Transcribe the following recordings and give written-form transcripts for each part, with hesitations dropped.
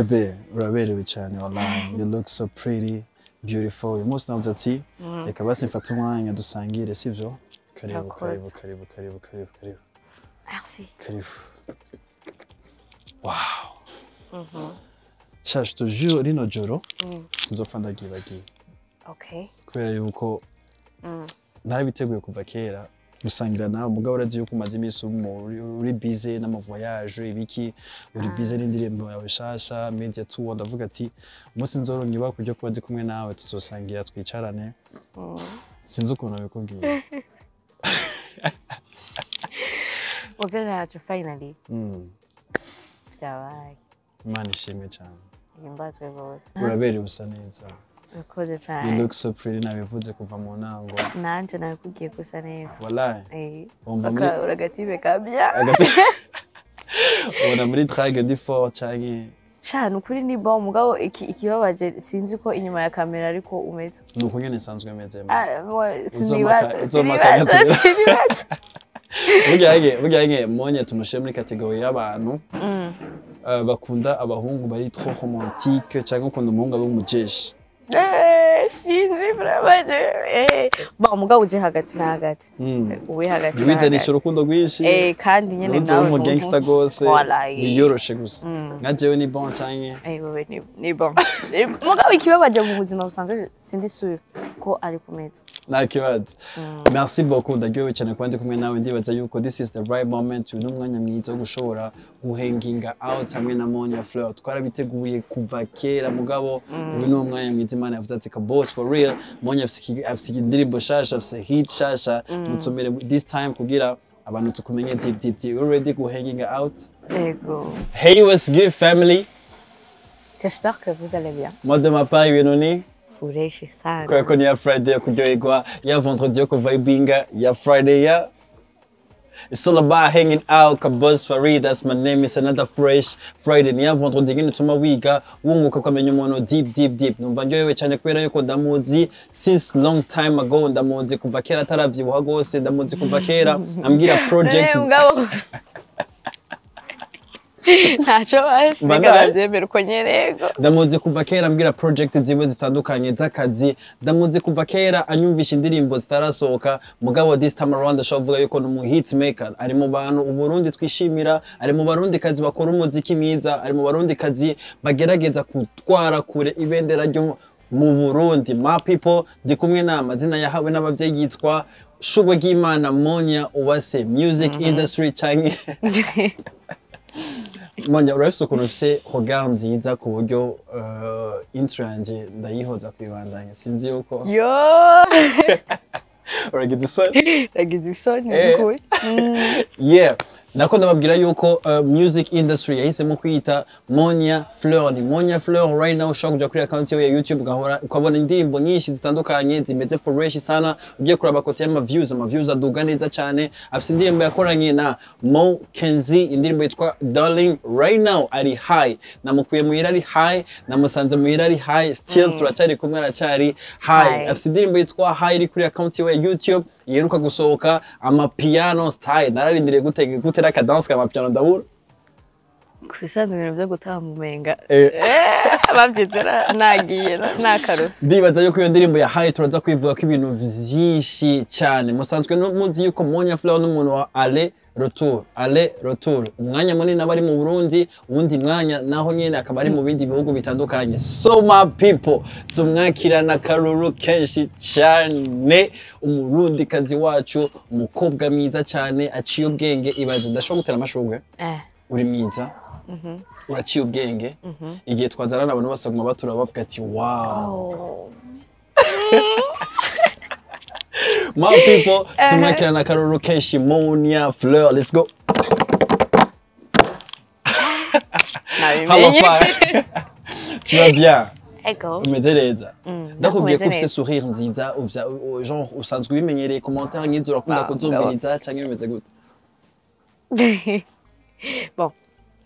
Bébé, uraberewe cyane, wallahi you look so pretty, beautiful. Uyu munsi navuze ati reka basi mfate umwanya dusangire, sivyo? Karibu. Urakoze. Karibu, karibu, karibu, karibu, karibu. Merci. Karibu. Wow, sha, je te jure, rino joro sinzopfa ndagibagiye kubera yuko narabiteguye kuva kera gusangira nawe. Mugabo urazi yuko umaze iminsi uri busy n'ama voyage, ibiki, uri busy n'indirimbo yawe shasha, media tour. Ndavuga ati umunsi nzoronka ibako ryo kuba ndi kumwe nawe, tuzosangira, twicarane. Sinzi ukuntu nabikubwiye. Mubyo yacu finally byabaye. Imana ishimwe cyane. Himbazwe rwose. Uraberewe, usa neza. Urakoze You cyane. look so pretty, nabivuze kuva mu ntango. Nanje nabikubwiye ko usa neza. Wallahi. Eh. Wumva muri Uragatibe kabya. Ubona muri drague ndi fort canke? Sha, ni ukuri ni bon, mugabo ikibabaje sinzi ko inyuma ya kamera ariko umeze. Ni uko nyene nsanzwe meze. Ah, sinibaza. Uzomaka. Sinibaza, sinibaza. Burya yage Monia tumushyire muri catégorie y'abantu bakunda abahungu bari trop romantique cyangwa ukunda umuhungu aba umujeshi? Sinzi vraiment bon, mugabo uje hagati na hagati, ube hagati na Ntiwizanisha hagati. urukundo rwinshi. Kandi nyene ntuze nawe umu gangster gose. Voilà, eh. Wiyoroshe gusa nka jewe ni bon canke? Wewe ni bon. Mugabo ikibabaje mu buzima busanzwe sindi sûr ko ari kumeza. Nta kibazo, merci beaucoup. Ndaryohewe cyane kuba ndi kumwe nawe. Ndibaza yuko this is the right moment, uyu ni umwanya mwiza wo gushobora guhanginga out hamwe na Monia Fleur. Twarabiteguye kuva kera, mugabo uyu ni umwanya mwiza Imana yavuze ati boss, for real, Monia afise indirimbo shasha, afise hit shasha, mutumire this time kugira abantu tukumenye deep, deep, deep. You ready guhanginga out? Ego. Hey, what's good, family? J'espère que vous allez bien. Moi, de ma part, ibintu ni Fresh sana. Kubera ko ni ya Friday yo kuryoherwa, ya vendredi yo kuvibinga, ya Friday ya It's all about hanging out. Kabos Farid, that's my name. It's another fresh Friday. Ni ya vendredi nyine utuma wiga, wunguka, ukamenya umuntu deep, deep, deep. Numva ndyohewe cyane kubera yuko ndamuzi since long time ago. Ndamuzi kuva kera ataravyibuha gose. Ndamuzi kuva kera ambwira project. Mugabo ntacyo basi. Bandai. Ndabyemera uko nyene, yego. Ndamuzi kuva kera ambwira project ziwe zitandukanye z'akazi. Ndamuzi kuva kera anyumvisha indirimbo zitarasohoka. Mugabo this time around ashobora kuvuga yuko ni umu hit maker, ari mu bantu Uburundi twishimira, ari mu barundi kazi bakora umuziki mwiza, ari mu barundi kazi bagerageza gutwara kure ibendera ryo mu Burundi. My people, ndi kumwe n'amazina yahawe n'abavyeyi yitwa Shugwe ry'Imana Monia Uwase, music industry canke Monia. Urafise ukuntu ufise regard nziza ku buryo intro yanje ndayihoza kwibandanya, sinzi yuko Yo. Uragize isoni? Nagize isoni. Ukuri. Yeah, nako ndababwira yuko music industry yahisemo kwita Monia Fleur. Ni Monia Fleur right now. Ushobora kuja kuri account yiwe ya YouTube ugahora ukabona indirimbo nyinshi zitandukanye zimeze fresh sana. Ugiye kuraba côté y'ama views, ama views aduga neza cyane. Afise indirimbo yakoranye na Mo Kenzi, indirimbo yitwa Darling. Right now ari high. Namukuye muhira ari high, namusanze muhira ari high, still turacyari kumwe, aracyari high. High. Afise indirimbo yitwa High iri kuri account yiwe ya YouTube iheruka gusohoka, amapiano style. Nararindiriye gute gutera akadanse k'amapiano ndabura. Ku bisanzwe ibintu byo gutamba umenga babyita nagiye nakarose. Ndibaza yuko iyo ndirimbo ya High turaza kwivuga ko ibintu vyinshi cyane. Musanzwe muzi yuko Monia Fleur n'umuntu wa aller retour, aller retour. Umwanya munini aba ari mu Burundi, uwundi mwanya naho nyene akaba ari mu bindi bihugu bitandukanye. So my people, tumwakirana akaruru kenshi cyane umurundi kazi wacu, umukobwa mwiza cyane aciye ubwenge. Ibaze, ndashobora gutera amashurwe. Uri mwiza, uraciye ubwenge. Igihe twazarana abantu bose baguma batura bavuga ati wow. Oh. My people, tumwakirana akaruru kenshi Monia Fleur. Let's go. Hello. Nabimenye. Fine, tu vas bien? Ego. Umeze neza? Ndakubwiye ko Umeze ufise neza. sourire nziza. Genre usanzwe ubimenyereye, commentaire nk'izo urakunda kuzumviriza canke bimeze gute? Bon,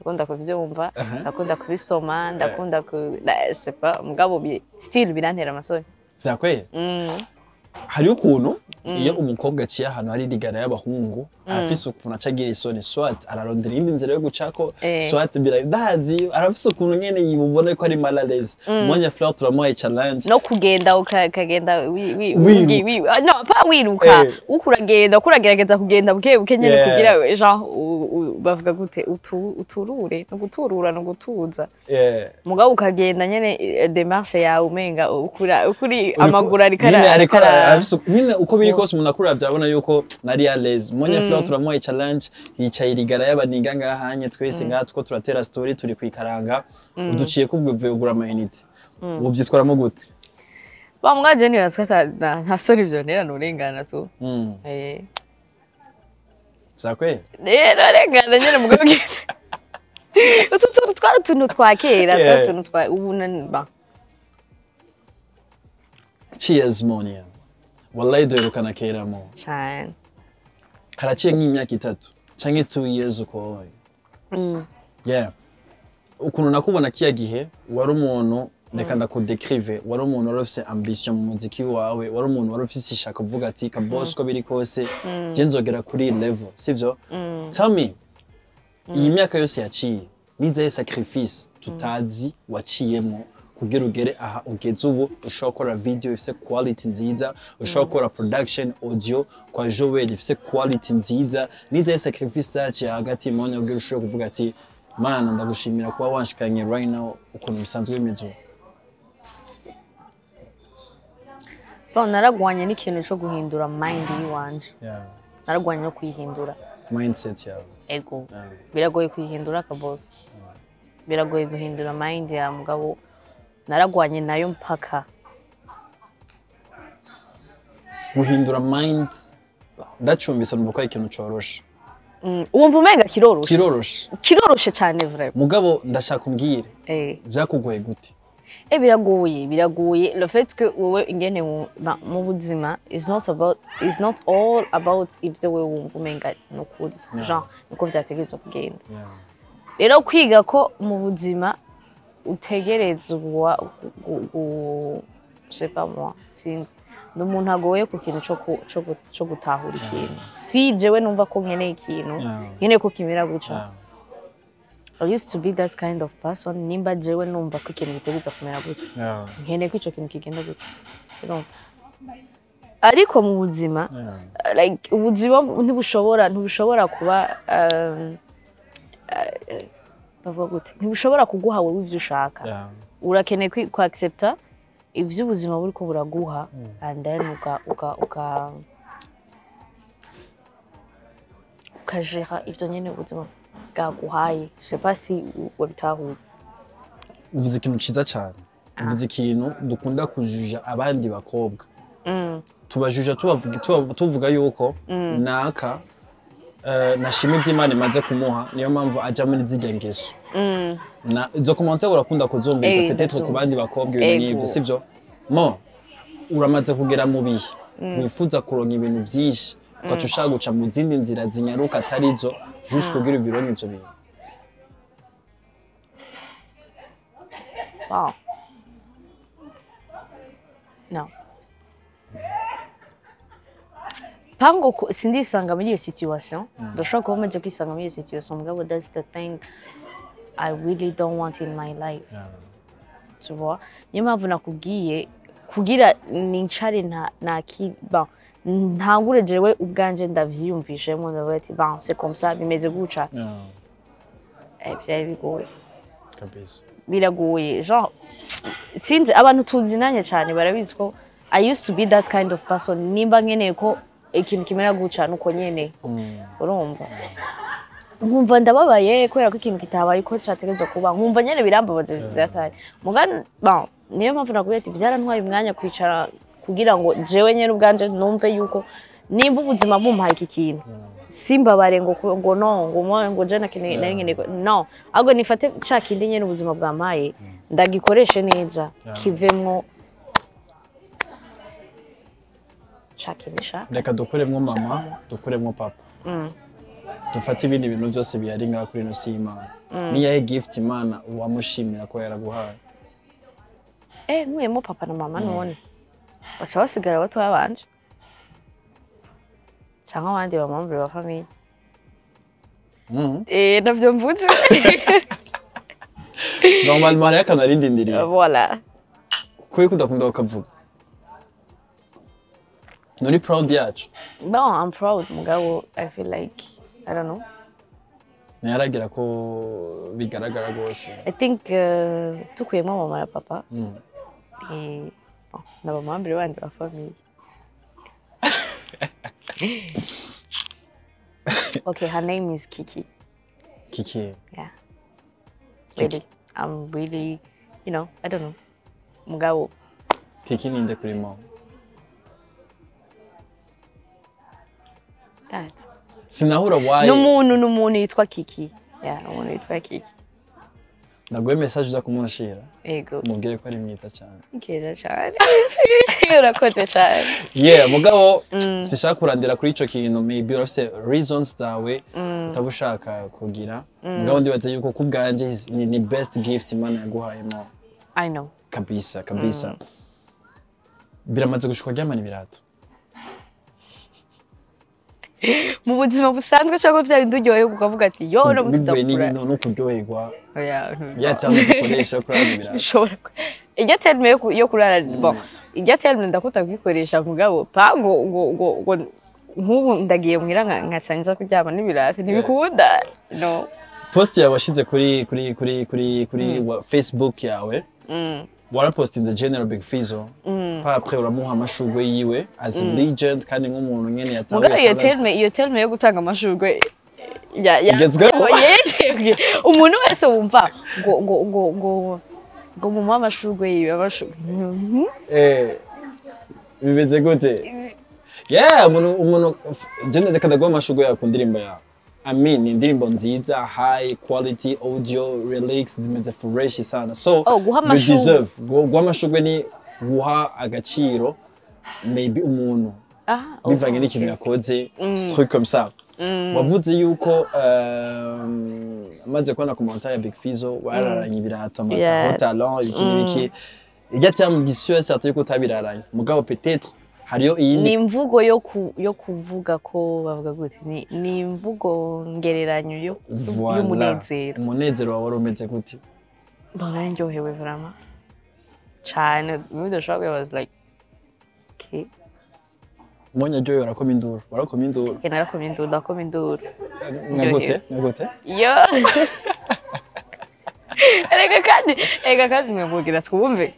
ndakunda kuvyumva, ndakunda kubisoma, ndakunda ku je sais pas, mugabo still birantera amasoni. Vyakwera hariho ukuntu Iyo umukobwa aciye ahantu hari rigara y'abahungu, arafise ukuntu aca agira isoni, soit ararondera iyindi nzira yo gucako, soit ndazi arafise ukuntu nyene yibubona ko ari mal à l'aise. Monia Fleur turamuhaye challenge. No kugenda ukagenda Wiruka. No, pas wiruka, uko uragenda, uko uragerageza kugenda buke buke nyene kugira genre bavuga gute, uturure, no guturura no gutuza, mugabo ukagenda nyene, démarche yawe umenga ukura ukuri amaguru ariko nyine ariko nyine uko biri kose umuntu akura byabona yuko nari à l'aise. Monia Fleur turamuhaye challenge, yicaye irigara y'abaniga ngahanye twese ngaha tuko turatera story, turi kwikaranga, uduciye kubwo ugura ama unité, ubu byitwaramo gute? Ba mwaje nibaza ko nta soni ivyo ntera, nurengana tu. Vyakwe. Rero rengana nyene, mugabo ugenda. Utu tuntu twari utuntu twa kera, twari utuntu twa ubu ba. Cheers, Monia. Wallahi duherukana kera mo. Cane. Haraciye nk'imyaka 3 canke 2 years uko. Yeah, ukuntu nakubona kiya gihe, wari umuntu, reka ndakudécrive, wari umuntu wari ufise ambition mu muziki wawe, wari umuntu wari ufise ishaka uvuga ati kabos ko biri kose je nzogera kuri iyi level, sivyo? Tell me, iyi myaka yose yaciye, nizahe sacrifice tutazi waciyemo kugira ugere aha ugeze ubu, ushobora gukora video ifise quality nziza, ushobora gukora production audio kwa Joel ifise quality nziza? Nizahe sacrifice zaciye hagati, Monia, kugira ushobore kuvuga ati Mana ndagushimira kuba wanshikanye right now ukuntu bisanzwe bimeze ubu? Bon, naragwanye n'ikintu co guhindura mind yiwanje. Naragwanye no kuyihindura. Mindset yawe. Ego. Biragoye kuyihindura kabose, biragoye guhindura mind ya mugabo, naragwanye nayo mpaka. Guhindura mind, ndacumbise numva ko ari ikintu coroshe. Wumva umenga kiroroshe. Kiroroshe. Kiroroshe cyane vraiment. Mugabo ndashaka umbwire, vyakugoye gute? Biragoye, biragoye. Le fait que wowe ingene mu buzima is not all about ivyo wewe wumva umenga ni ukuri, genre niko vyategerezwa kugenda. Rero kwiga ko mu buzima utegerezwa je sais pas moi, sinzi, ni umuntu agoye ku kintu co gutahura ikintu. Si jewe numva ko nkeneye ikintu, nkeneye ko kimera guca. I used to be that kind of person. Nimba jewe numva ko ikintu gitegerezwa kumera gutya, nkeneye ko ico kintu kigenda gutya. Urumva? Ariko mu buzima, like ubuzima ntibushobora kuba bavuga gute, ntibushobora kuguha wowe ivyo ushaka. Urakeneye ku accepta ivyo ubuzima buriko buraguha and then uka ukagéra ivyo nyene ubuzima bwaguhaye. Je sais pas si wabitahuye. Uvuze ikintu ciza cyane, uvuze ikintu dukunda kujuja abandi bakobwa. Tubajuja tuvuga yuko naka nashima ivyo Imana imaze kumuha, niyo mpamvu aja muri zirya ngeso. Na izo commentaire urakunda kuzumviriza, peut-être ndavyumva. ku bandi bakobwa, ibintu nk'ivyo, sivyo? Mo uramaze kugera mu bihe wifuza kuronka ibintu vyinshi, ugaca ushaka guca mu zindi nzira zinyaruka atarizo, juste kugira ubironke ivyo bintu? Wow. No. Pango sindisanga muri iyo situation. Ndashobora kuba maze kwisanga muri iyo situation, mugabo that's the thing I really don't want in my life. Tu vois? Niyo mpamvu nakubwiye kugira nicare nta naki, bon, ntangure jewe ubwanje ndavyiyumvishemo, ndavuga ati bon, c'est comme ça, bimeze guca. Vyari bigoye. Kabisa. Biragoye, genre sinzi, abantu tuzinanye cyane barabizi ko I used to be that kind of person. Nimba nkeneye ko ikintu kimera guca nuko nyene, urumva nkumva ndababaye kubera ko ikintu kitabaye uko cyategerezwa kuba, nkumva nyene birambabaza byatari muga. Bon, niyo mpamvu nakubwiye ati byarantwaye umwanya kwicara kugira ngo jewe nyene ubwanje numve yuko nimba ubuzima bumpaye iki kintu, simbabare ngo no ngo mo ngo je nakeneye nari nkeneye no, ahubwo nifate ca kindi nyene ubuzima bwampaye, ndagikoreshe neza, kivemwo ca kindi nshaka. Reka dukuremwo mama, dukuremwo papa, dufate ibindi bintu byose bihari ngaha kuri ino si y'Imana. Niyahe gift Imana wamushimira ko yaraguhaye? Nkuyemo papa na mama, none baca basigara batoya banje. Canke abandi ba membre ba famille. Navyo mvuze. Normalement hariho akantu arindindiriye. Voilà. Kuki kudakunda kukavuga? Nturi proud yacu? Bon, I'm proud, mugabo I feel like I don't know. Ntiyaragira ko bigaragara rwose. I think tukuyemo mama na papa, bon, n'aba membre bandi ba famille. Okay, her name is Kiki. Kiki? Yeah. Kiki. Really, I'm really, I don't know. Mugabo. Kiki ninde kuri mo? That. Sinahura wayi. N'umuntu yitwa Kiki. Yeah, umuntu yitwa Kiki. Ndaguhe message uza kumunshira. Ego. Mubwire ko ari mwiza cyane. Keza cyane. Urakoze cyane. Yeah, mugabo sishaka kurandira kuri ico kintu. Maybe urafise reasons zawe utaba ushaka kugira, mugabo ndibaza yuko ku bwanje ni best gift Imana yaguhaye mo. I know. Kabisa kabisa. Biramaze gushika ryamana ibirato? Mu buzima busanzwe cyangwa bya bindi uryohewe ukavuga ati yo no Bivuye musidakura? No kuryoherwa. Oya. Ya terme dukoresha kurara ibirato. Ushobora iryo terme yo kurara, bon, iryo terme ndakunda kuyikoresha, mugabo pa ngo nk'ubu ndagiye muhira nkaca nja kuryama n'ibirato, ntibikunda, no. Post yawe washize kuri Facebook yawe, warapostinze General Big Fizzo, pa après uramuha amashurwe yiwe as a legend kandi nk'umuntu nyene yatahuye Mugabo iyo talent. terme, iyo terme yo gutanga amashurwe ya Igezweho. Yegwe. Umuntu wese wumva ngo mumuhe amashurwe yiwe, amashurwe. Bimeze gute? Yeah, umuntu jenda, reka ndaguha amashurwe yawe ku ndirimbo yawe. I mean, ni indirimbo nziza, high quality audio, lyrics zimeze fresh sana, so Oh, guha you amashurwe. deserve. Guha amashurwe ni guha agaciro maybe umuntu Ah, oh, bivanye n'ikintu yakoze, truc comme ça. Wavuze yuko amaze kubona commentaire ya Big Fizzo wararanye ibirato amata talent ibiki n'ibiki. Irya terme ndi sûr certain yuko utabiraranye, mugabo peut-être hariyo Ni iyindi. imvugo yo kuvuga ko bavuga gute, ni imvugo ngereranyo yo Voilà. y'umunezero. Umunezero wawe wari umeze gute? Bon, nari ndyohewe vraiment cane, bidashobora. I was like, okay. Mbonye aryohewe urakoma induru, warakoma induru? Okay, narakoma induru, ndakoma induru. Nka gute, nka gute? Yo, erega kandi mwe twumve.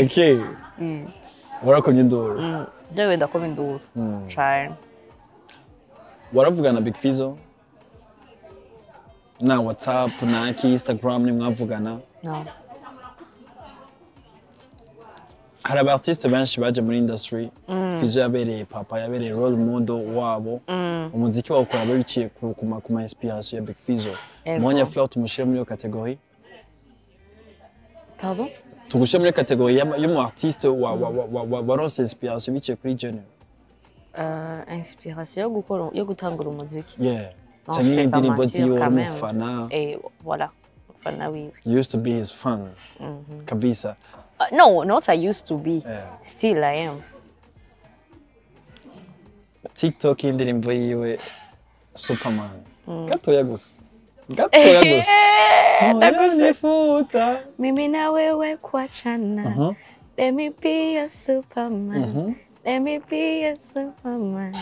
Okay, warakomye induru? Ndyohewe ndakoma induru cane. Waravugana Big Fizzo na WhatsApp na ki Instagram nimwavugana? No. Hari aba artiste benshi baje muri industry, Fizzo yabereye papa, yabereye role model wabo. Umuziki bawukora babiciye ku ma inspiration ya Big Fizzo. Ego. Monia Fleur tumushire muri iyo catégorie? Pardon? Tugushyire muri catégorie y'umu artiste wa waronse inspiration biciye kuri General? Inspiration yo gukora, yo gutangura umuziki? Yeah. Non, Canke je vais pas indirimbo mentir, ziwe, quand même. umufana? Et voilà, umufana wiwe. You used to be his fan kabisa. No, not I used to be. Still I am. TikTok y'indirimbo yiwe Superman, gatoya gusa, gatoya gusa. Nifuta. Mimi na wewe kuachana. Let me be a superman. Let me be a superman.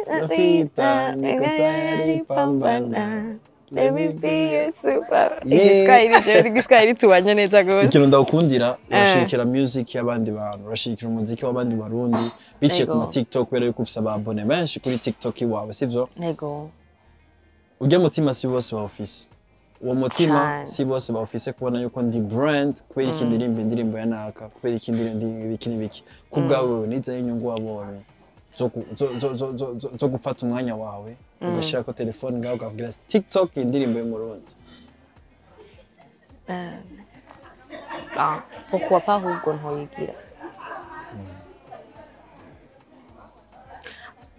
Napita, niko tayari pambana. Let me be a superman. Yeah. Igiswahili, jewe igiswahili tubanye neza gose. Ikintu ndawukundira, urashigikira music y'abandi bantu, urashigikira umuziki w'abandi Barundi biciye ku ma TikTok, kubera yuko ufise aba abonnés benshi kuri TikTok iwawe, sivyo? Ego. Urya mutima si bose bawufise, uwo mutima. Cane. Si bose bawufise kubona yuko ndi brand, kubera iki ndirimba indirimbo ya naka, kubera iki ndirimba ibiki n'ibiki. Ku bwawe nizaho inyungu wabonye zo gufata umwanya wawe ugashirako telefone ngaho ukavugira TikTok indirimbo y'Umurundi? Ah, pourquoi pas ahubwo ntoyigira.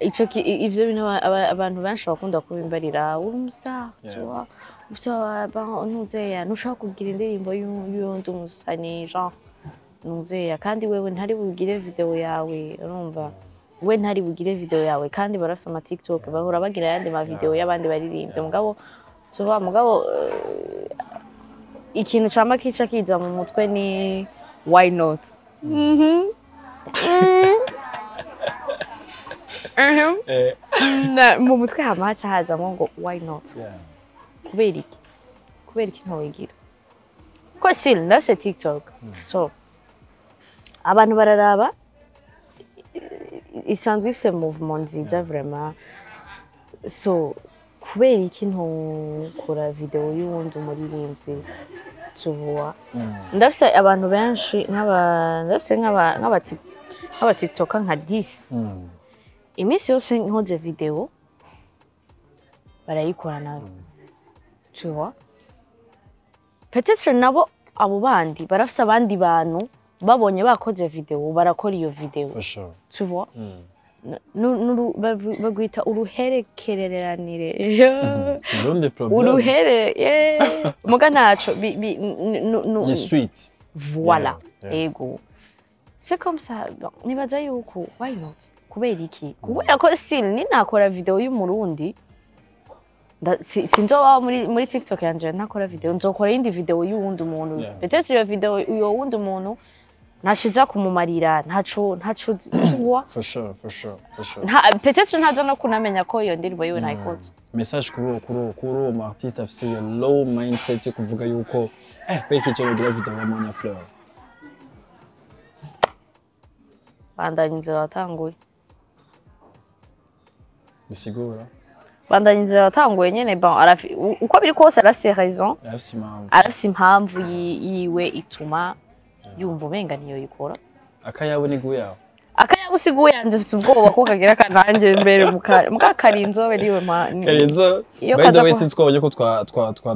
Ico ivyo bintu abantu benshi bakunda kubimbarira, uri umu star, tu vois, ufise ntuzeya ntushobora kugira indirimbo y'uwundi umusani, genre ntuzeya kandi wewe ntari bugire video yawe, urumva. We ntari bugire video yawe, kandi barafise ama TikTok, bahora bagira ayandi ma video y'abandi baririmbye. Mugabo tuba mugabo ikintu cama kica kiza mu mutwe ni "Why not?" Mhm. Mu mutwe hama haca hazamwo ngo "Why not?" Kubera iki? Kubera iki ntowigira? Ko still ndafise TikTok, so abantu bararaba, isanzwe ifise mouvement nziza vraiment. So kubera iki ntokora video y'uwundi umuririmbyi? Tuvuwa ndafise abantu benshi, nk'aba ndafise nk'aba tiktoker nka 10. Iminsi yose nkoze video barayikora nayo, tu vois. Peut-être nabo abo bandi barafise abandi bantu babonye bakoze video, barakora iyo video. For sure. Tu vois. Bagwita uruherekereranire. Kirundi problem. Uruhere, yeah. Muga ntaco Ni suite. Voilà. Yeah. Ego, c'est comme ça. Bon, nibaza yuko why not? Kubera iki? Kubera ko still ninakora video y'umurundi, sinzoba muri TikTok yanje ntakora video, nzokora iyindi video y'uwundi muntu. Peut-être iyo video uyo wundi muntu ntaciza kumumarira, ntaco, tu vois. For sure, for sure, for sure. Nta peut-être ntaza no kunamenya ko iyo ndirimbo yiwe nayikoze. Message kuri uwo mu artiste afise iyo low mindset yo kuvuga yuko kubera iki cyo gira video ya Monia Fleur. Bandanya inzira watanguye. Bisigura? Bandanya inzira watanguye nyene. Bon, uko biri kose arafise raison. Arafise impamvu. Arafise impamvu yiwe ituma yumva umenga niyo yikora. Akayabo ni guyaho. Akayabo siguye yanje, mfise ubwoba ko kagira kantange imbere muka karinzobe niwe Karinzo. Iyo By the kaza way, sinzi ko wabonye ko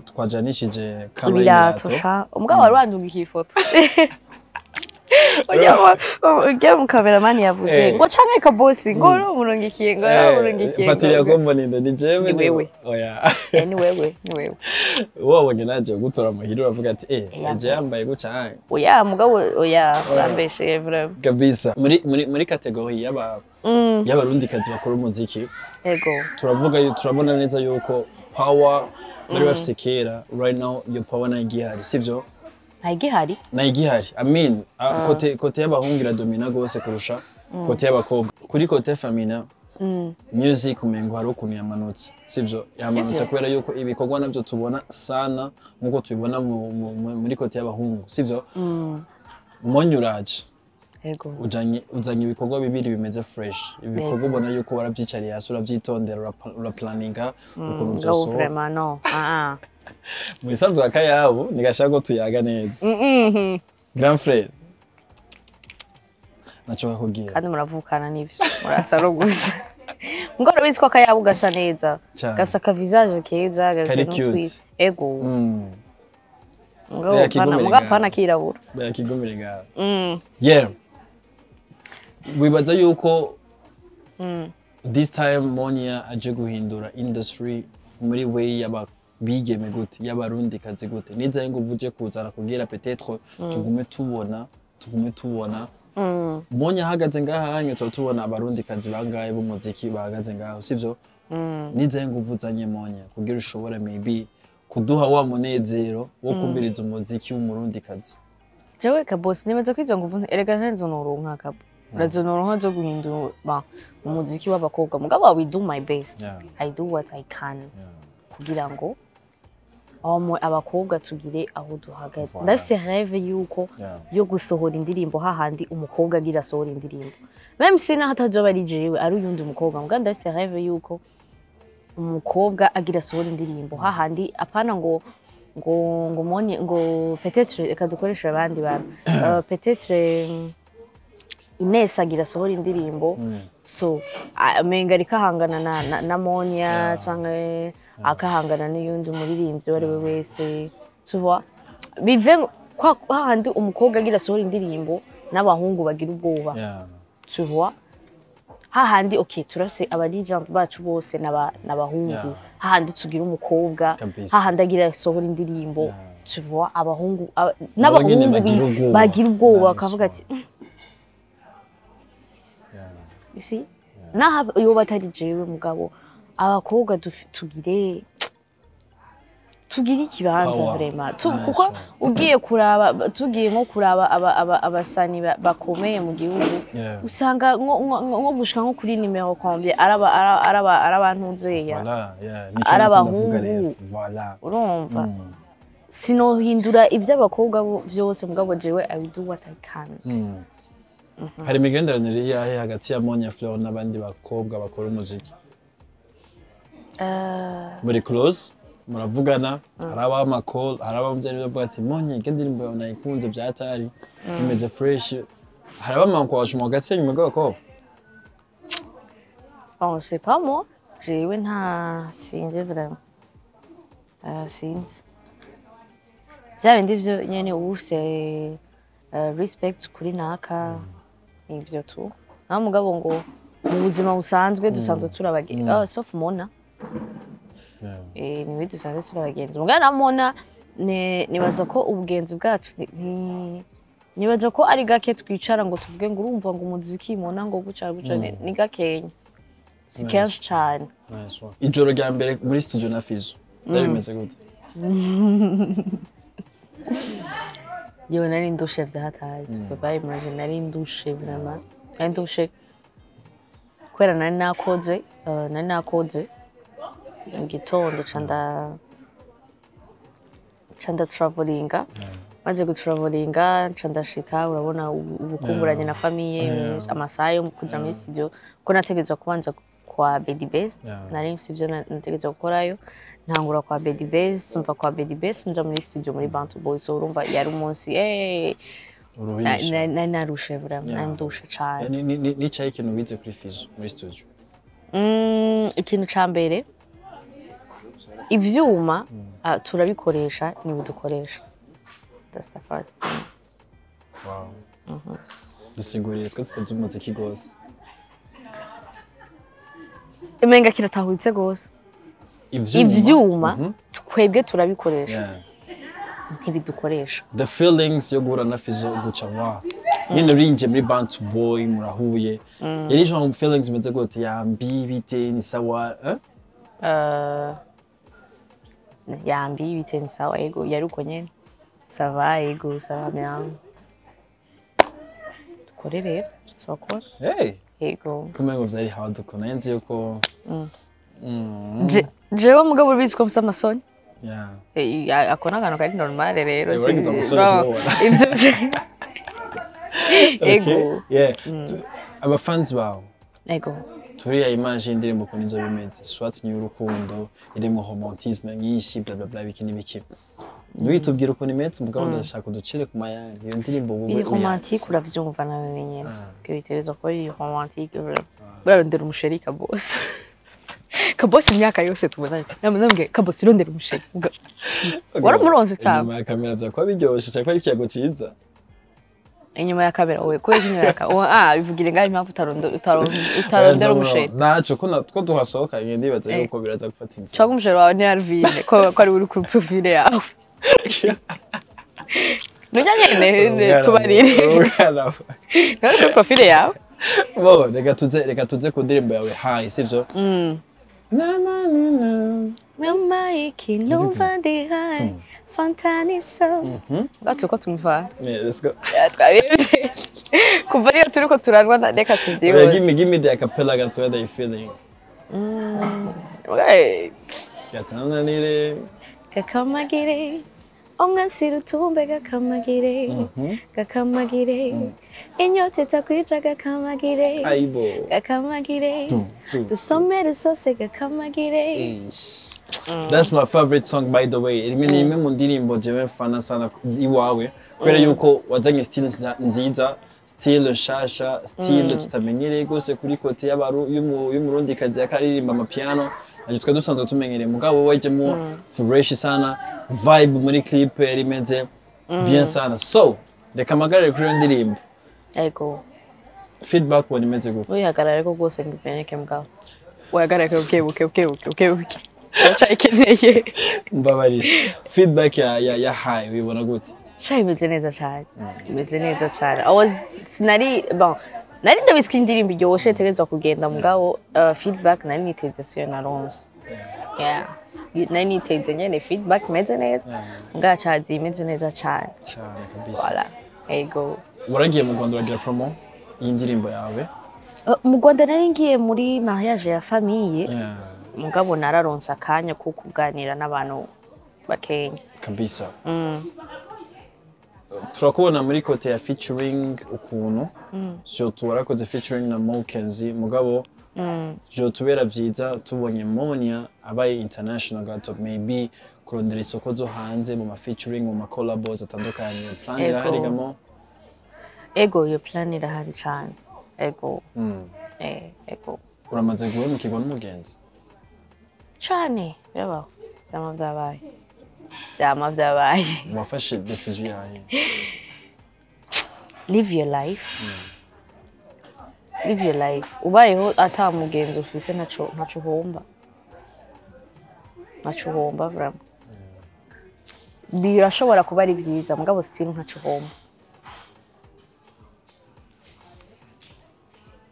twajanishije kala ibirato. y'ibirato. Sha, umugabo wari wandungikiye ifoto, ujya mu kameramani yavuze ngo canke kabosi ngo urumurungikiye, ngo urumurungikiye. Fatiriya ko mbona ni jewe. Ni wewe. Oya. Ni wewe, ni wewe. Wabonye naje gutora muhira uravuga ati eje yambaye guca. Oya mugabo, oya, urambesheye vraiment. Kabisa. Muri catégorie y'abarundikazi bakora umuziki, turavuga turabona neza yuko power bari bafise kera, right now iyo power nayo igihari, sivyo? Ntayigihari. Nayo igihari. I mean, côté y'abahungu iradomina gose kurusha côté y'abakobwa. Kuri côté féminin music, umengo hari ukuntu yamanutse, sivyo? Yamanutse Ivyo. kubera yuko ibikorwa navyo tubona sana nkuko tubibona muri côté y'abahungu, sivyo? Monyuraje uzanye ibikorwa bibiri bimeze fresh, ibikorwa ubona yuko warabyicariye hasi, urabyitondera, uraplaninga ukuntu No. byosohoka. Vraiment no, ah ah. Mu bisanzwe akayabo ntigashaka ko tuyaga neza. Grand frère, naco bakubwira. Kandi muravukana n'ivyo, murasa no gusa ngo urabizi ko akayabo gasa neza. Cane. Gafise akavisage keza, gafise Kari n'utwi cute. Ego. Mugabo Ya, pana kigomere mugabo ngaho. pana kirabura. Bayakigomere ngaho. Yeah, wibaza yuko this time Monia aje guhindura industry muri way y'aba bigeme gute, y'abarundikazi gute? Nizaye ngo uje kuzana kugira peut-être tugume tubona Monia ahagaze ngaha hanyu, tuba tubona abarundikazi bangahe b'umuziki bahagaze ngaho, sivyo? Nizaye ngo uvuzanye Monia kugira ushobore maybe kuduha wa munezero wo kumviriza umuziki w'umurundikazi. Jewe kabosi, nibaza ko izo nguvu erega ntazo noronka kabo, urazo noronka zo guhindura ba umuziki w'abakobwa. Mugabo I will do my best. I do what I can kugira ngo abakobwa tugire aho duhagaze. Voilà. Ndafise rêve yuko yo gusohora indirimbo hahandi umukobwa agira asohora indirimbo, même si naho atazoba ari jewe, ari uyundi mukobwa, mugabo ndafise rêve yuko umukobwa agira asohora indirimbo hahandi, apana ngo monye, ngo peut-être reka dukoreshe abandi bantu, peut-être Ines agira asohora indirimbo, so amenga ariko ahangana na Monia canke akahangana n'uyundi muririmbyi uwo ari we wese, tu vois, bive kwa hahandi umukobwa agira asohora indirimbo n'abahungu bagira ubwoba. Tu vois, hahandi okay, turase aba legend bacu bose n'abahungu, hahandi tugira umukobwa hahandi agira asohora indirimbo, tu vois, abahungu Nabo nyene n'abahungu bagira ubwoba. Bagira ubwoba Nice bakavuga one. ati "You see?" Naho yoba atari jewe, mugabo abakobwa tugire ikibanza. Power. Vraiment. Nice Kuko one. ugiye kuraba, tugiye nko kuraba abasani bakomeye mu gihugu, usanga nko gushika nko kuri nimero combien araba ntuzeya. Voilà, yeah. Nico Ari nako ndavuga rero. abahungu. Voilà. Urumva, sinohindura ivy'abakobwa vyose, mugabo jewe I will do what I can. Hari imigenderanire iyahe hagati ya Monia Fleur n'abandi bakobwa bakora umuziki? Muri close, muravugana? Hari abaha ama call, hari abamujyana bavuga ati: "Monia, iyo ndirimbo yawe nayikunze, byatari imeze fresh"? Hari abama encouragement hagati yanyu mwebwe abakobwa? Bon, c'est pas moi, jewe nta, sinzi vraiment. Sinzi, vya bindi vyo nyene uba ufise respect kuri naka, ivyo tu. Naho mugabo ngo mu buzima busanzwe dusanzwe turi abagenzi, oh, sauf Mona. Niwe dusanzwe turi abagenzi. Mugabo na Mona nibaza ko ubugenzi bwacu nibaza ko ari gake twicara ngo tuvuge ngo urumva ngo umuziki Mona ngo guca guca, ni gakenya, si Nice. kenshi cane. Nice one. Ijoro rya mbere muri studio na Fizo byari bimeze gute? Yewe, nari ndushe vyahataye, tu peux pas imaginer. Nari ndushe vraiment, nari ndushe kubera nari nakoze mu gitondo, ca nda travelinga. Maze gutravelinga nca ndashika, urabona ubukumburanye na famille, amasaha yo kuja muri studio ko nategerezwa kubanza kwa Bedi Best. Nari mfise ivyo nategerezwa gukorayo. Ntangura kwa Bedi Best, mva kwa Bedi Best nja muri studio muri Bantu Boys. So urumva yari umunsi Uruhisha. Nari narushe vraiment, nari ndushe cane. Nicaye ikintu wize kuri Fizo muri studio? Ikintu ca mbere, ivyuma turabikoresha, niwe dukoresha. That's the first thing. Wow. Dusigurire twe tutazi umuziki rwose. Umenga kiratahuritse gose. Ivyuma. Ivyuma twebwe turabikoresha, ntibidukoresha. The feelings yo guhura na Fizo guca wa nyine urinjiye muri Bantu Boy, murahuye, yari genre feelings imeze gute? Yambi, bite, ni sawa, eh? Yambi, bite, ni sawa, ego, yari uko nyene, ça va, ego, ça va bien, dukore rero, turakora. Hey. Ego. Kumenya ngo vyari hard uko nari nzi yuko Jewe mugabo urabizi ko mfise amasoni. Ako ni akantu kari normale rero. Waragize amasoni kumubona. Ivyo ego. Yeah. Abafans bawe, Ego. turiya image y'indirimbo ukuntu izoba imeze, soit ni urukundo irimwo romantisme nyinshi, bla bla bla, biki n'ibiki, ntibitubwire ukuntu imeze, mugabo ndashaka uducire ku mayange iyo ndirimbo wowe Iri romantique, uravyumva nawe nyene ko bitegerezwa kuba iri romantique. Burarondera umusheri Kabosi. Kabosi imyaka yose tubonanye namubwiye: "Kabosi, rondera umusheri." Waramuronse cyane. Inyuma ya kamera vyakuba biryoshe, cyakora ari ikiyago ciza. Inyuma ya kamera we, kubera inyuma ya kamera bivugire ngaho impamvu utarondera umusheri. Naco ko ko tuhasohokanye, ndibaza yuko biraza gufata inzira. Cyangwa umusheri wawe ni Alvine, ko ari uri kuri profile yawe, nujya nyene tubarire. Umwana. Ntari kuri profile yawe. Bo, reka tuze ku ndirimbo yawe Hayi, sivyo? Na na na na. Mama iki numva ndi high Fantaniso. Ngaho turiko tumva. Yeah, let's go. Twabibye. Kuva ariyo turiko turarwa reka Oya, tuvyihoze. give me the acapella gatoya, the feeling. Gatananire. Gakamagire umwansi rutumbe, gakamagire, gakamagire inyota itakwica, gakamagire. Aibo. Gakamagire. Tum, tum. Dusome rusose, gakamagire. Ish. That's my favorite song, by the way. Rimwe ni imwe mu ndirimbo jewe mfana sana iwawe kubera yuko wazanye style nziza, style nshasha, style tutamenyereye gose kuri côté y'abaru y'umurundikazi yakaririmba amapiano. Navyo twari dusanzwe tumenyereye, mugabo wajemo fresh sana, vibe muri clip yari imeze bien sana. So reka amagarare kuri iyo ndirimbo. Ego. Feedback ubona imeze gute? Wihagarara ariko rwose ngo imeneke, mugabo wihagarare buke buke buke buke buke buke, uracayikeneye. Mbabarira, feedback ya High wibona gute? Sha, imeze neza cyane, imeze neza cyane. I was sinari bon Nari ndabizi ko indirimbo iryoshe, itegerezwa kugenda, mugabo feedback nari niteze siyo naronse. Yeah. Nari niteze nyene feedback imeze neza, mugabo cazi imeze neza cane. Cyane kabisa. Voilà, ego. Waragiye mu Rwanda, uragira promo y'indirimbo yawe. Mu Rwanda nari ngiye muri mariage ya famille, mugabo nararonse akanya ko kuganira n'abantu bakenya. Kabisa. Turakubona muri côté ya featuring ukuntu, surtout warakoze featuring na Mo Kenzi, mugabo vyotubera vyiza tubonye Monia abaye international gato, maybe kurondera isoko zo hanze mu ma featuring, mu ma collabos atandukanye. Plan irahari gamo? Ego, iyo plan irahari cane, ego. Ego. Uramaze guhemukirwa n'umugenzi? Cane, birabaho, vyama vyabaye, vyama vyabaye. Wafashe decision yawe? Live your life, live your life. Ubayeho ata mugenzi ufise, ntaco uhomba, ntaco uhomba vraiment. Birashobora kuba ari vyiza, mugabo still ntaco uhomba.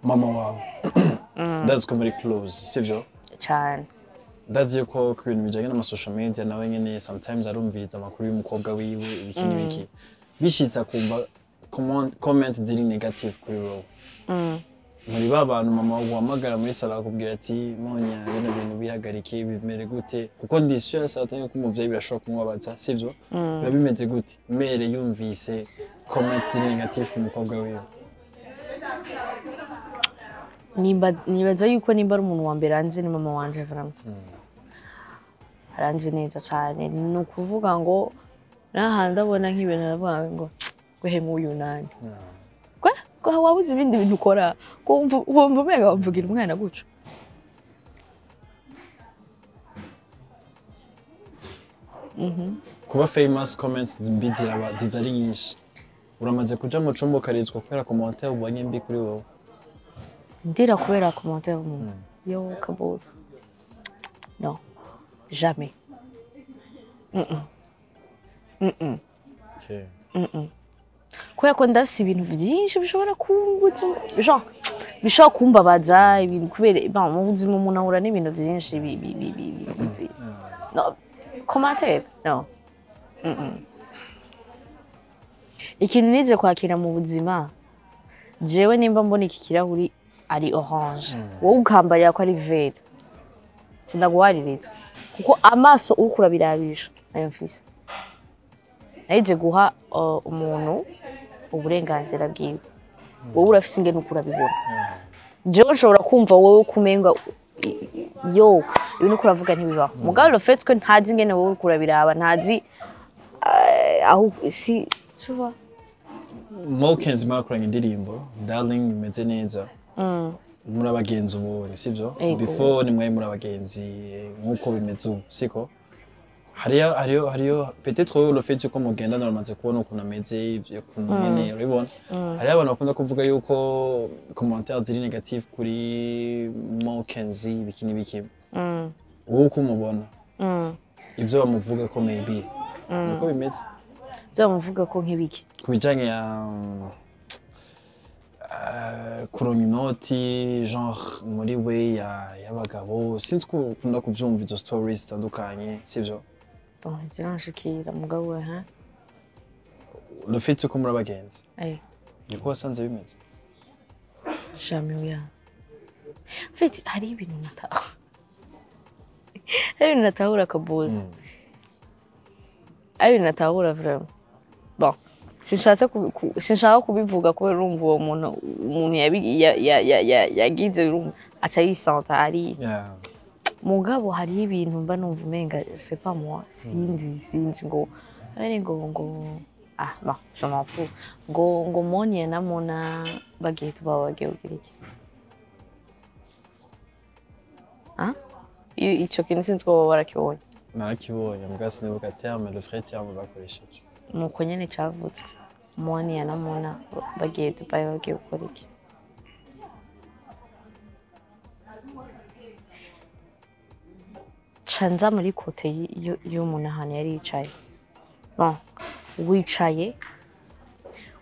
Mama wawe ndazi ko muri close, sivyo? Cane. Ndazi yuko ku bintu bijyanye n'ama social media nawe nyene sometimes arumviriza amakuru y'umukobwa wiwe, ibiki n'ibiki. Bishitse akumva comment ziri negative kuri wowe, muri ba bantu mama uhamagara muri sala akubwira ati: "Monya, bino bintu bihagarike, bimere gute?" Kuko ndi sûr certain ko umuvyeyi birashobora kumubabaza, sivyo? Biba bimeze gute mère yumvise comment ziri negative ku mukobwa wiwe? Nimba nibaza yuko nimba ari umuntu wa mbere anzi, ni mama wanje vraiment. Aranzi neza cane. Ni ukuvuga ngo n'ahantu ndabona nk'ibintu, aravuga ngo gwehe nk'uyu nani gwe ko wabuze ibindi bintu ukora, ko wumva umenga wumvugira umwana gutyo. Kuba famous, comments mbi ziraba ziza ari nyinshi. Uramaze kuja mu cumba ukarizwa kubera commentaire ubonye mbi kuri wowe? Ndira kubera commentaire y'umuntu? Yo kabose, no, jamais. Kubera ko ndafise ibintu vyinshi bishobora kumvutsa, genre bishobora kumbabaza ibintu, kubera bon, mu buzima umuntu ahura n'ibintu vyinshi no commentaire, no. Ikintu nize kwakira mu buzima, jewe nimba mbona iki kirahuri ari orange, wowe ukambarira ko ari vert, sindaguhaririza, kuko amaso uriko urabirabisha nayo mfise. Nayize guha umuntu uburenganzira bwiwe. Wowe urafise ingene uko urabibona, jewe nshobora kumva wowe kumenga yo ibintu uko uravuga ntibibaho, mugabo le fait que ntazi ingene wowe uriko urabiraba, ntazi aho si tu vois. Mokens mwakoranye indirimbo Darling, imeze neza. Muri abagenzi ubonye, sivyo? Ego. Before ni mwari muri abagenzi nk'uko bimeze ubu, siko? Hariyo peut-être le fait yuko mugendana, uramaze kubona ukuntu ameze, ivyo ukuntu nyene urabibona. Hariyo abantu bakunda kuvuga yuko commentaire ziri negative kuri Mokenzi, ibiki n'ibiki. Wowe uko umubona, ivyo bamuvuga ko maybe niko bimeze? Vyo ko nk'ibiki? Ku bijanye ya kuronka inoti, genre muri we y'abagabo, sinzi ko ukunda kuvyumva izo stories zitandukanye, sivyo? Bon, ziranshikira, mugabo we ha. Le fait ko muri abagenzi, niko wasanze bimeze? Jamais, oya. En fait, hari ibintu natahura kabuze, hari ibintu natahura vraiment. Bon, sinshaka kubivuga kubera urumva uwo muntu, umuntu yagize, urumva aca yisanta ari mugabo hariho ibintu mba numva umenga c'est pas moi, sinzi ngo ari ngo ah bon, je m'en fous, ngo Monia na Mona bagiye tuba bagiye kugira iki? Ah, ico kintu sinzi ko baba barakibonye. Narakibonye, mbwa sinibuka terme, le vrai terme bakoresheje. Nuko nyene cavutswe, Monia na Mona bagiye Dubai bagiye gukora iki? Ca nza muri côté y'umuntu ahantu yari yicaye. Bon, wicaye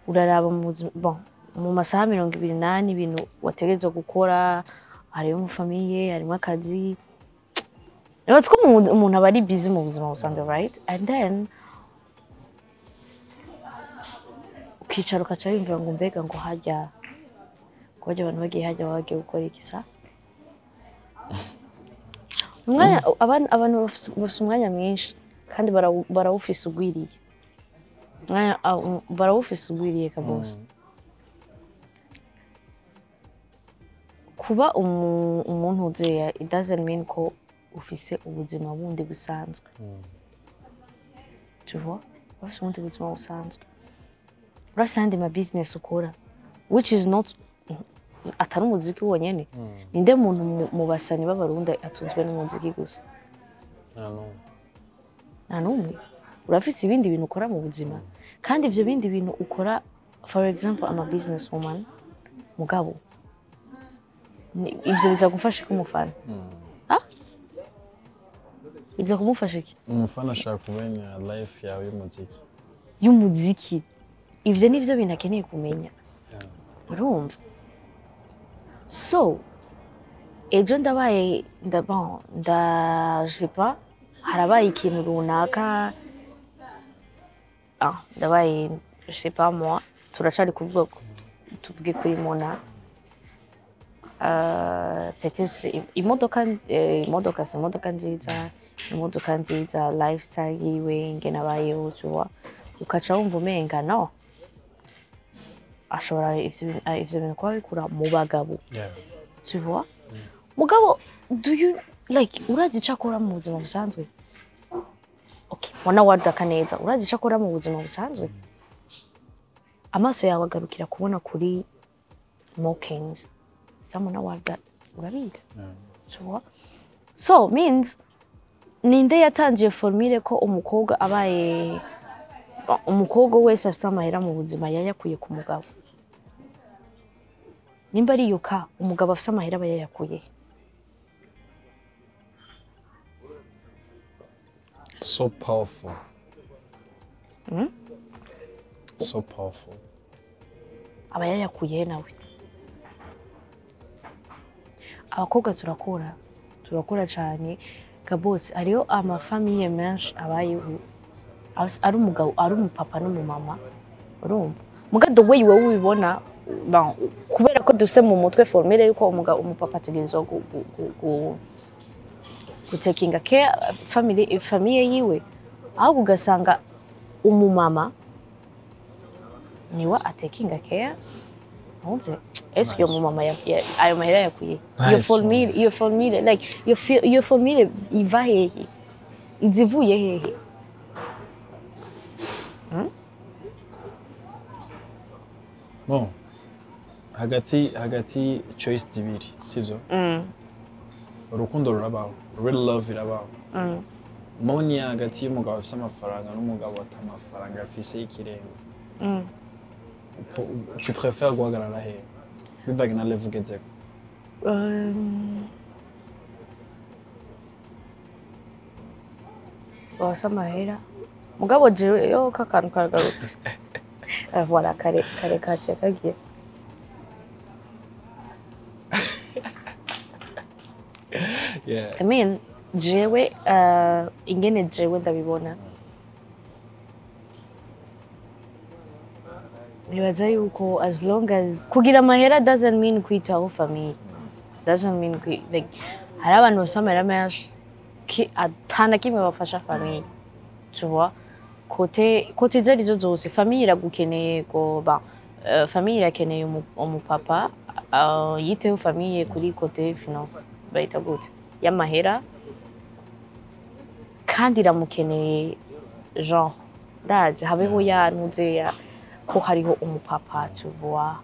uraraba mu buzima, bon. Mu masaha 24 ibintu wategerezwa gukora, harimo mu famille, harimo akazi. Nibaza ko umuntu aba ari busy mu buzima busanzwe, right? And then ukicara ukaca wiyumvira ngo mbega ngo hajya ngo hajya abantu bagiye hajya baba bagiye gukora iki sa? Umwanya abantu bafise umwanya mwinshi kandi barawufise ugwiriye. Umwanya barawufise ugwiriye kabose. Kuba umuntu uzeya, it doesn't mean ko ufise ubuzima bundi busanzwe. Tu vois? Urafise ubundi buzima busanzwe. Urafise ayandi ma business ukora, which is not atari umuziki wonyene. Ninde muntu mu basanyi b'Abarundi atunzwe n'umuziki gusa? Nta n'umwe. Nta n'umwe. Urafise ibindi bintu ukora mu buzima, kandi ivyo bindi bintu ukora, for example, I'm a business woman, mugabo ivyo biza gufasha iki umufana? Ah? Biza kumufasha iki? Umufana ashaka kumenya life yawe y'umuziki. Y'umuziki. Ivyo nivyo bintu akeneye kumenya. Urumva? So ejo ndabaye bon, je sais pas, harabaye ikintu runaka, ndabaye, je sais pas moi, turacari kuvuga tuvuge kuri Mona. Peut-être imodoka, imodoka si imodoka nziza, imodoka nziza, lifestyle yiwe ingene abayeho, tu vois, ukaca wumva umenga no ashobora ivyo bintu kuba bikura mu bagabo. Tu vois? Mugabo, do you like, urazi ico akora mu buzima busanzwe? Okay, Mona wadaka neza, urazi ico akora mu buzima busanzwe? Amaso yawe agarukira kubona kuri Mokins. Vya Mona Warda urabizi? Tu vois? So means ninde yatangiye formule ko umukobwa abaye umukobwa wese afite amahera mu buzima yayakuye ku mugabo? Nimba ari iyo ka umugabo afite amahera aba yayakuye he? So powerful. So powerful. Aba yayakuye he nawe? Abakobwa turakora, turakora cyane kabose. Hariho ama famille menshi abayeho ari umugabo, ari umupapa n'umumama, urumva? Muga the way wowe ubibona, bon, kubera ko dufise mu mutwe formule yuko umugabo, umupapa ategerezwa gutakinga care family, famille yiwe, ahubwo ugasanga umumama niwe atakinga care. Ntuzi ese iyo mumama ayo mahera yakuye iyo Nice. formule, iyo formule, like iyo formule iva hehe? Izivuye hehe? Bon, hagati choice zibiri, sivyo? Urukundo rurabaho, real love irabaho. Moni hagati y'umugabo afise amafaranga n'umugabo ata amafaranga afise y'ikirenga, tu préfères guhagarara hehe bivanye na level ugezeko? Basa amahera, mugabo jewe yo kakantu karagarutse. Voilà, kare kare kaciye kagiye. I mean, jewe ingene jewe ndabibona, nibaza yuko as long as kugira amahera doesn't mean kwitaho famille, doesn't mean like hari abantu bafise amahera menshi atana kimwe bafasha famille, tu vois? Côté izo arizo zose, famille iragukeneye ko ba famille irakeneye umupapa yiteho famille kuri côté finance, bayita gute, y'amahera, kandi iramukeneye genre ndazi habeho ya ntuze ya ko hariho umupapa, tu vois?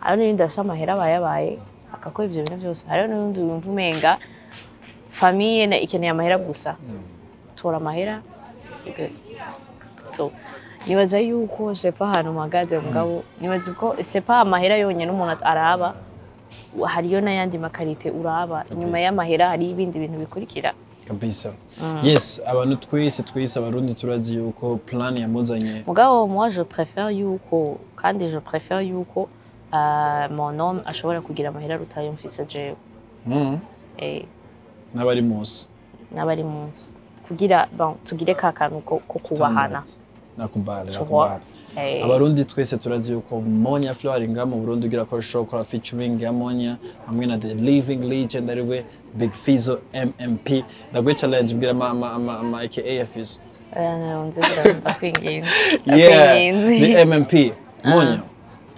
Hariho n'ibindi afise amahera abaye akakora ivyo bintu vyose. Hariho n'ubundi wumva umenga famille ikeneye amahera gusa, tora amahera, good. So nibaza yuko c'est pas ahantu mpagaze, mugabo nibaza ko c'est pas amahera yonyene umuntu araba, hariyo n'ayandi ma qualité uraba inyuma Kabisa. y'amahera. Hari ibindi bintu bikurikira. Kabisa, yes. Abantu twese, twese Abarundi turazi yuko plan yamuzanye. Mugabo moi je préfère yuko, kandi je préfère yuko mon homme ashobora kugira amahera aruta mfise jewe. N'abari munsi. N'abari munsi, kugira bon tugire ka kantu ko kubahana. Standard. Nakubali. Tu vois? Nakubali. Abarundi twese turazi yuko Monia Fleur ari ngaha mu Burundi ugira ko show kora featuring ya Monia hamwe na the living legend, ariwe Big Fizzo MMP. Ndaguhe challenge, mbwira ama aka ya Fizzo. Nzi, ndakwinginze. Yeah. Ndakwinginze. Ni MMP. Monia,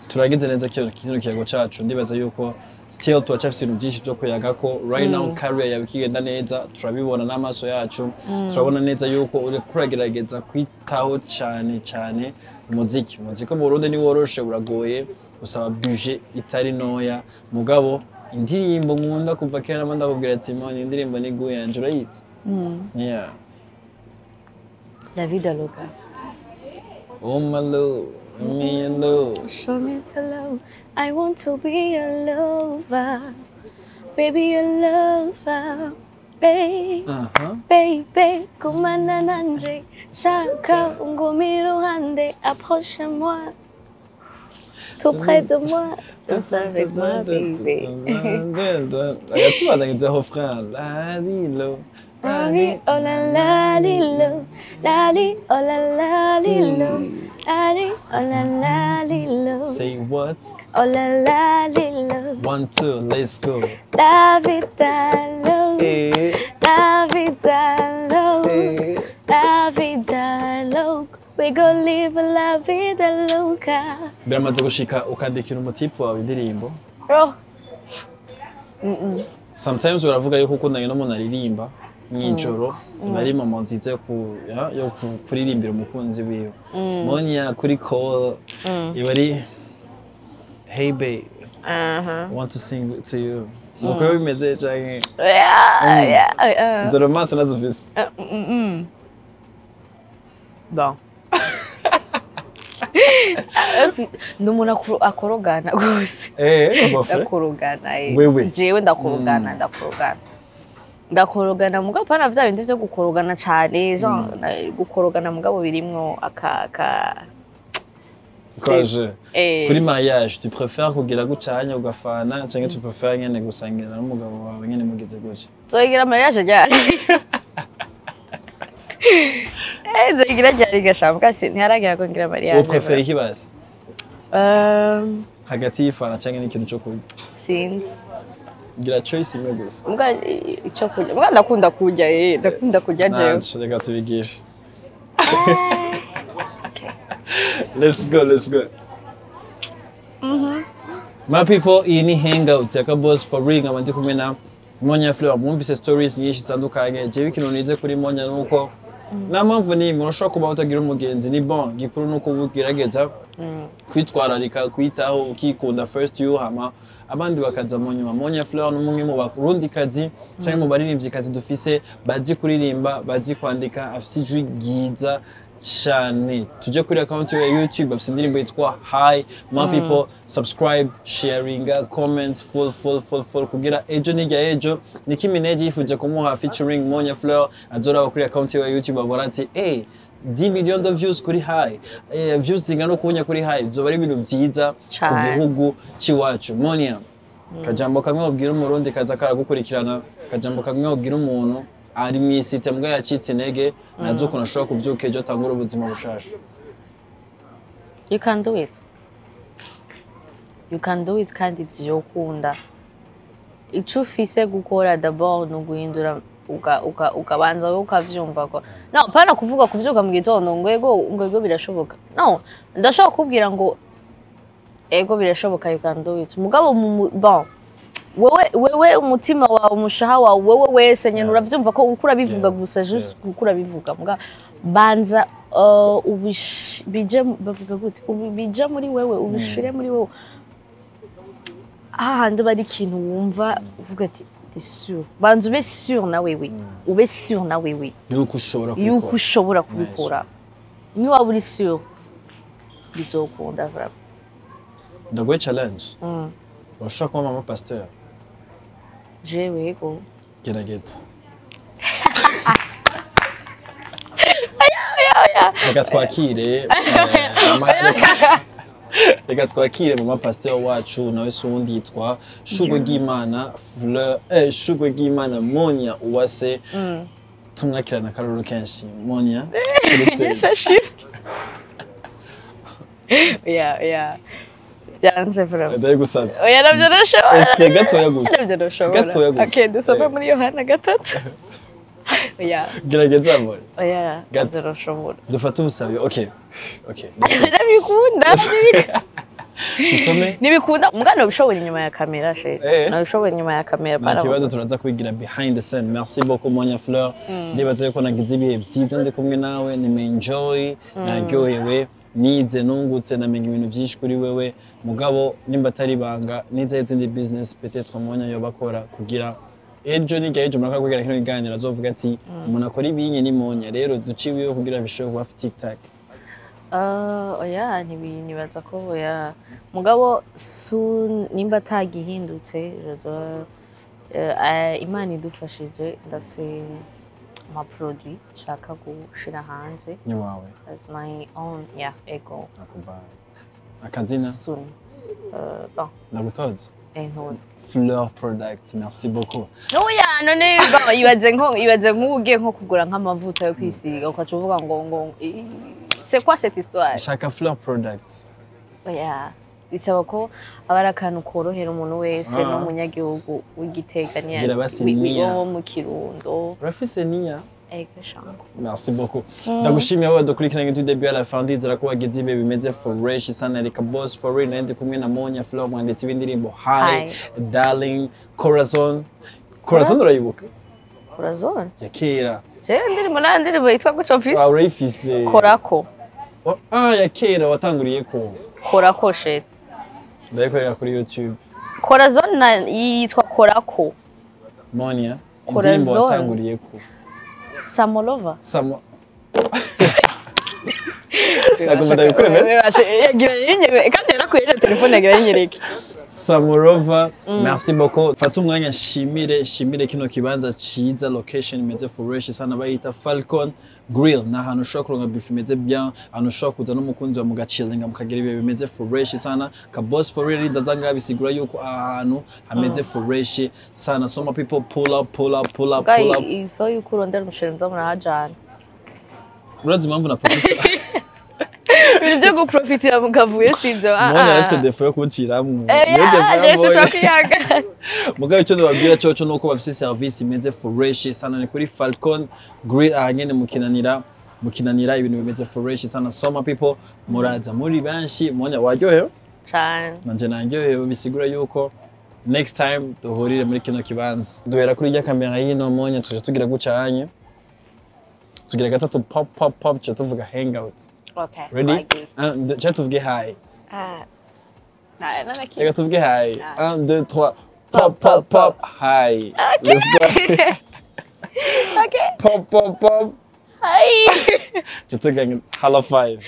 turagize neza kino kiyago cacu. Ndibaza yuko still turacafise ibintu byinshi byo kuyaga ko right now. Career yawe ikigenda neza, turabibona n'amaso yacu, turabona neza yuko uriko uragerageza kwitaho cyane cyane umuziki. Umuziki wo mu Burundi ntiworoshe, uragoye, usaba budget itari ntoya. Mugabo indirimbo nkunda kuva kera nama ndakubwira ati: "Monia, indirimbo ni yanje," urayizi? Yeah. La vida loca. Oh my love, me and love. Show me to love. I want to be a lover, baby, a lover, babe. Baby, gumana nanje, shaka ungume iruhande, approche-moi, tout près de moi, danse avec moi, baby. Agatubandangizaho frère la lilo. Lali, oh la la lilo, lali, oh la la lilo, lali, oh la la lilo, Say what? Oh la la lilo, One, two, let's go. La vida loca, la vida loca. La vida loca, we go live la vida loca. Biramaze gushika ukandikira umutipe wawe indirimbo? Bro, Sometimes baravuga yuko ukundanye n'umuntu aririmba mw'ijoro, iba ari moment nziza yo kuririmbira umukunzi wiwe. Monia kuri call iba ari: "Hey babe, I want to sing to you." Nuko biba bimeze canke? Yeah. Izo romance nazo ufise? Bon. Ndi umuntu akorogana rwose. Bafre. Ndakorogana. Wewe? Jewe ndakorogana, ndakorogana. Ndakorogana mugabo pana vya bindi vyo gukorogana cane, genre gukorogana mugabo birimwo aka Koje. Kuri mariage, tu préfères kugira gucanya ugafana canke tu préfères nyene gusangira n'umugabo wawe nyene mugize gutya? Nzogira mariage ryari? Nzogira ryari gashambwa si ntiharagira ko ngira mariage. Wowe préfère iki basi? Hagati y'ifana canke n'ikintu co kurya? Sinzi. Gira choice imwe gusa. Mbwa ico kurya. Mbwa ndakunda kurya, ndakunda kurya jewe. Naco reka tubigishe. Okay. Let's go, let's go. My people, iyi ni hangout ya Kabos for real. Nkaba ndi kumwe na Monia Fleur. Mwumvise stories nyinshi zitandukanye. Jewe ikintu nize kuri Monia nuko nta mpamvu n'imwe urashobora kuba utagira umugenzi, ni bon. Gikuru nuko ugerageza kwitwararika, kwitaho, ukikunda first you, hama abandi bakaza mu nyuma. Monia Fleur ni umwe mu barundikazi cyangwa mu baririmvyikazi dufise bazi kuririmba, bazi kwandika, afise ijwi ryiza cyane. Tujye kuri account ya YouTube, afise indirimbo yitwa Hi. My people, subscribe, sharing, comment, full full full full, kugira ejo nijya ejo Nicki Minaj yifuje kumuha featuring Monia Fleur, azoraba kuri account ya YouTube abona ati: "Hey, 10 millions de views kuri Hi, views zingana ukunya kuri Hi." Byoba ari ibintu byiza ku gihugu c'iwacu. Monia, kajambo kamwe wabwira Umurundi kaza karagukurikirana, kajambo kamwe wabwira umuntu ari mw'isite mbwa yacitse intege, nazo ukuntu ashobora kuvyuka ejo atangura ubuzima bushasha. You can do it. You can do it kandi vyokunda. Ico ufise gukora d'abord ni uguhindura ukabanza wowe ukavyumva ko no pana kuvuga kuvyuka mu gitondo ngo ego, ngo ego birashoboka. No, ndashobora kukubwira ngo ego birashoboka, you can do it. Mugabo bon wewe umutima wawe, umushaha wawe, wewe wese nyene uravyumva ko uko urabivuga gusa, just uko urabivuga, muga banza bije, bavuga gute, bija muri wewe, ubishire muri wewe, hahandi bari ikintu wumva uvuga ati: "T'es sûr." Banza ube sûr na wewe, ube sûr na wewe yuko ushobora yuko kubikora. Ushobora kubikora. Niba waba uri sûr, bizokunda vraiment. Ndaguhe challenge: urashobora kuba mama pasteur? Jewe yego. Gerageza. Reka twakire reka twakire mama pasteur wacu, nawe si uwundi, yitwa Shugwe ry'Imana Fleur, Shugwe ry'Imana Monia Uwase. Tumwakirana akaruru kenshi. Monia, kuri stage. Yeah, byanze vraiment. Ndabigusabye. Oya, nabyo nashobora. Eske gatoya gusa. Nabyo nashobora. Gatoya gusa. Okay, dusome muri Yohana 3. Oya. Gerageza mbone. Oya. Gato. Nabyo nashobora. Dufate ubusabe. Okay, let's go. Nabikunda. Dusome. Nibikunda mugana ubishobora inyuma ya kamera she. Nabishobora inyuma ya kamera. Nta kibazo, turaza kwigira behind the scene. Merci beaucoup, Monia Fleur. Ndibaza yuko nagize ibihe byiza ndi kumwe nawe, nime enjoy, naryohewe, nize, nungutse, namenye ibintu byinshi kuri wewe. Mugabo nimba atari ibanga, nize izindi business peut-être Monia yoba akora, kugira ejo nijya ejo muraka kugira kino kiganiro azovuga ati umuntu akora ibinye ni Monia. Rero duciwe iwe kugira bishobore kuba tic tac. Oya, nibaza ko oya, mugabo soon nimba atagihindutse, je dois Imana idufashije, ndafise ama produit nshaka gushira hanze. Ni wawe? As my own, yeah, ego. Nakubara akazina. Soon, bon. Ndagutoza. Ntuzi. Fleur Product, merci beaucoup. Oya, none bon, ibaze nk'ubu ugiye nko kugura nk'amavuta yo kwisiga, ukaca uvuga ngo c'est quoi cette histoire? Shaka Fleur Product. Oya, bisaba ko aba ari akantu korohera umuntu wese, n'umunyagihugu w'Igitega Gira basi niya. wo mu Kirundo. Urafise niya. Ego shango. Merci beaucoup. Ndagushimiye wowe dukurikiranye du début à la fin. Ndizera ko wagize ibihe bimeze fresh sana. Reka Boss for real, nari ndi kumwe na Monia Fleur, mwanditsi w'indirimbo Hi, Hi. Darling, Corazon. Corazon urayibuka? Corazon? Ya kera. Jewe indirimbo, nta ndirimbo yitwa gutyo mfise. Ah, urayifise. Korako. Oh, ah, ya kera watanguriye ko. Korako shit. Ndayikorera kuri YouTube. Corazon na yitwa Korako. Monia, indirimbo Corazon. watanguriye ko. Samolova. Samo Nagomba ndabikwemeza. Yagira yinyere kandi yarakuye na telefone, yagira yinyereke. Samurova, merci beaucoup. Fata umwanya nshimire, shimire kino kibanza ciza, location imeze fresh sana, bayita Falcon Grill. Ni ahantu ushobora kuronka buffet imeze bien, ahantu ushobora kuza n'umukunzi wawe mugachillinga, mukagira ibihe bimeze fresh sana. Ka Boss for real nzaza ngaha, bisigura yuko aha hantu hameze fresh sana. So my people, pull up, pull up, pull up, pull up. Ifa yuko urondera umusheri muza murahajana. Urazi impamvu na professor Ibintu byo guprofitira mu kavuyo si ibyo. Mbonye arafise défaut yo kunciramwo. Niyo défaut Jewe sinshobora yambonye. kwihangana. Mugabo icyo ndababwira coco nuko bafise service imeze fresh sana. Ni kuri Falcon Grill, aha nyene mukinanira, mukinanira, ibintu bimeze fresh sana. So my people, muraza muri benshi. Monya, waryohewe? Cane. Nanje naryohewe, bisigura yuko next time duhurire muri kino kibanza. Duhera kuri rya kamera yino Monya, tuja tugira gucanye, tugira gatatu, pop pop pop, tuja tuvuga hangout. Okay. Ready? Twagiye. Un, deux, tuja tuvuge hi. Ah. Na na na. Reka tuvuge hi. Ah. Un, deux, trois, pop pop pop, hi. Let's go. Okay. Pop pop pop. Hi. Tuja tugira hello five.